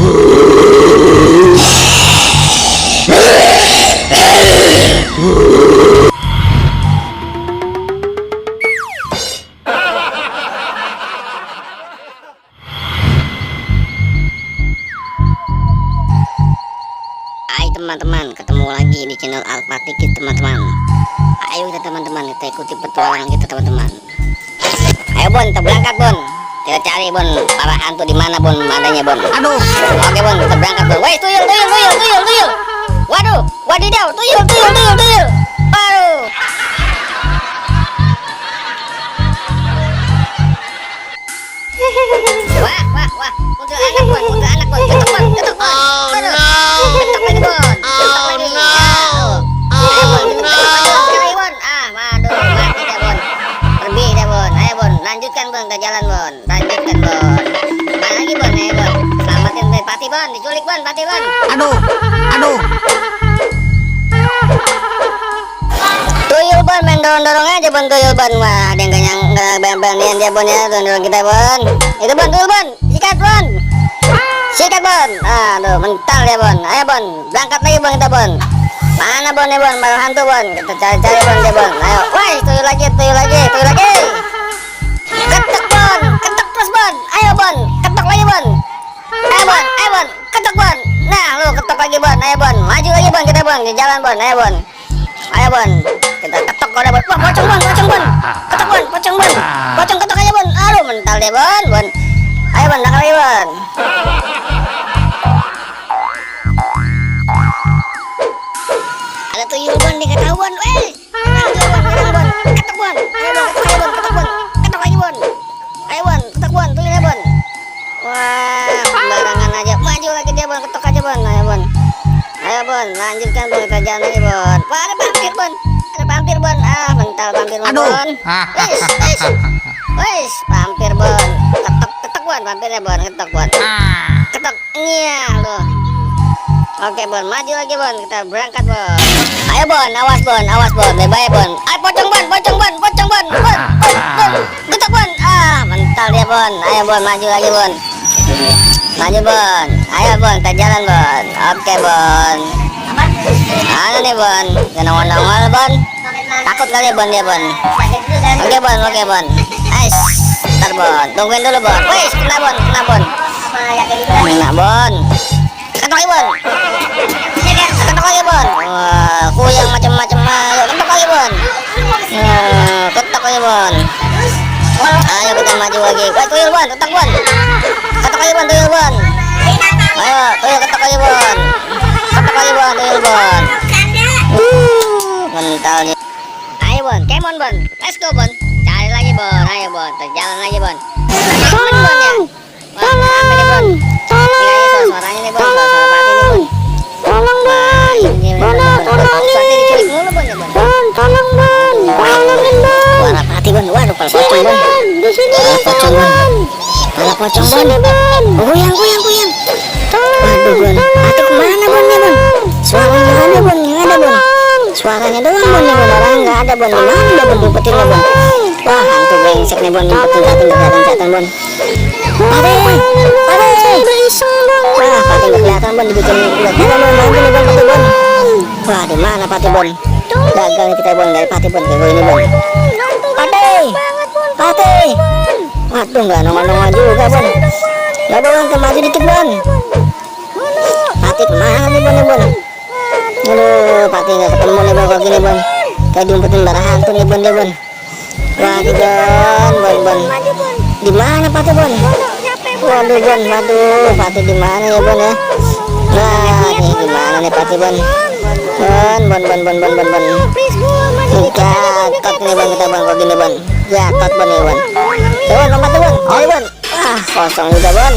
Hai teman-teman, ketemu lagi di channel Alfatikid teman-teman. Ayo kita teman-teman, kita ikuti petualangan kita teman-teman. Ayo Bon, kita berangkat Bon. Kita cari Bon, para hantu di mana Bon adanya Bon. Aduh. Oke Bon, kita berangkat Bon. Woi, tuyul. Waduh, wadidaw, tuyul. Waduh. Wah, untuk anak Bon, ketok Bon. Oh no. Ketok lagi Bon. Oh no. Ayo Bon, cari Bon. Waduh, mati dah Bon. Pergi dah Bon. Ayo Bon, lanjutkan Bon ke jalan Bon. Lanjutkan Bon. Mana lagi Bon? Ayo Bon. Selamatin Pati Bon, diculik Bon, Pati Bon. Aduh. Tuyul Bon, main dorong aja Bon, tuyul Bon. Wah, ada yang nggak beranian dia Bon ya, dorong kita Bon. Itu Bon, tuyul Bon, sikat Bon. Aduh, mental ya Bon. Ayo Bon, berangkat lagi Bon kita Bon. Mana Bon ya Bon, baru hantu Bon. Kita cari Bon dia Bon. Ayo, woi, tuyul lagi. Ketok Bon, ketok terus Bon. Ayo Bon, ketok lagi Bon. Ayo Bon, ketok Bon. Nah, lu ketok lagi Bon. Ayo Bon, maju lagi Bon kita Bon, di jalan Bon. Ayo Bon, kita ketok udah Bon. Wah, pocong Bon. Ketok Bon, pocong ketok aja Bon. Aduh, mental deh Bon. Ayo Bon, nakal lagi Bon. Ada tuyul Bon, dia ketahuan. Ketok Bon. Ayo Bon, ketok lagi Bon. Ayo Bon, ketok Bon, tuyulnya Bon. Wah, sembarangan aja. Maju lagi dia Bon, ketok aja Bon. Ayo Bon, lanjutkan Bon, kita jalan lagi Bon. Wah, ada pampir Bon. Mental pampir Bon. Wes, pampir Bon. Ketok Bon, pampirnya Bon, ketok Bon. Ketok, iya loh. Oke Bon, maju lagi Bon, kita berangkat Bon. Ayo Bon, awas Bon, bye Bon. Ayo pocong Bon. Ketok Bon. Mental dia Bon. Ayo Bon, maju lagi Bon. Maju Bon. Ayo Bon, kita jalan Bon. Oke Bon. Mana nih Bon? Nongol Bon. Takut kali Bon dia Bon. Oke Bon. Ais, ntar Bon. Tungguin dulu Bon. Wih, kena Bon. Kena Bon. Ketok lagi Bon. Wah, kuyang macam-macam. Ayo ketok lagi Bon. Ketok lagi Bon. Ayo kita maju lagi. Woi, tuyul Bon, ketok Bon. Ketok lagi Bon, tuyul Bon. Ayo, tuyul ketok lagi Bon. Tuyul Bon. Mentalnya. Ayo Bon, kemon Bon. Let's go Bon. Cari lagi Bon. Ayo Bon, terjalan lagi Bon. Bon ya. Tolong. Suaranya nih Bon, suara Pati nih Bon. Tolong Bon. Suaranya diculik mulu Bon ya Bon. Tolongin Bon. Suara Pati Bon. Waduh, kepala pocong Bon. Di sini Kepala pocong Bon. Goyang. Waduh Bon. Pati kemana Bon ya Bon? Suaranya ada Bon. Suaranya doang Bon ya Bon. Orang nggak ada Bon. Gimana dia Bon ngumpetinnya Bon? Wah, hantu brengsek nih Bon, ngumpetin kelihatan Bon. Pati. Wah, Pati nggak kelihatan Bon, dibikin kelihatan Bon. Lagi nih Bon, Pati Bon. Wah, di mana Pati Bon? Gagal nih kita Bon, dari Pati Bon kayak gini Bon. Pati. Waduh, nggak nongol juga Bon. Ya Bon, maju dikit Bon. Pati kemana nih Bon? Aduh, Pati nggak ketemu nih Bon, kayak gini Bon. Kayak diumpetin barang hantu nih Bon dia Bon. Waduh Bon. Di mana Pati Bon? Waduh Bon, Pati di mana ya Bon ya? Nah, ini gimana nih Pati Bon? Bon. Gatot nih Bon kita Bon, kok gini Bon? Gatot Bon ya Bon. Coba lompat Bon, ayo Bon. Kosong juga Bon.